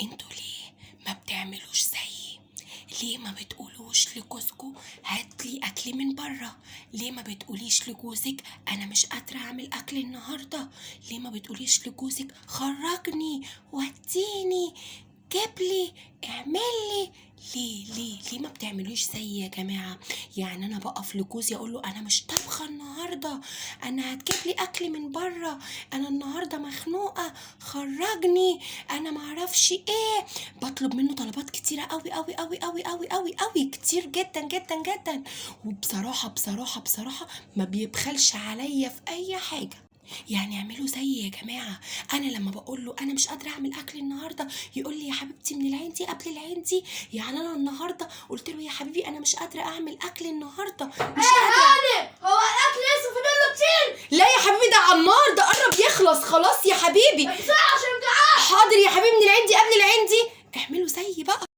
انتوا ليه ما بتعملوش زيي؟ ليه ما بتقولوش لجوزكوا هاتلي اكل من بره؟ ليه ما بتقوليش لجوزك انا مش قادرة اعمل اكل النهارده؟ ليه ما بتقوليش لجوزك خرجني، وديني، جيبلي، اعملي؟ ليه ليه ليه ما بتعملوش زيي يا جماعة؟ يعني انا بقف لجوزي اقول له انا مش طابخه النهارده، انا هتجيب لي اكل من بره، انا النهارده مخنوقه، خرجني، انا معرفش ايه. بطلب منه طلبات كتيرة قوي قوي قوي قوي قوي قوي قوي، كتير جدا جدا جدا. وبصراحة بصراحة بصراحة ما بيبخلش عليا في اي حاجة. يعني اعملوا زيي يا جماعة. انا لما بقول له انا مش قادرة اعمل اكل النهارده يقول لي يا حبيبتي من العين دي قبل العين دي. يعني انا النهارده قلت له يا حبيبي انا مش قادرة اعمل اكل النهارده، مش قادرة. هاني، هو الاكل لسه فاضل له كتير؟ لا يا حبيبي، ده عمار ده قرب يخلص خلاص يا حبيبي. بسرعة عشان جعان. حاضر يا حبيبي، من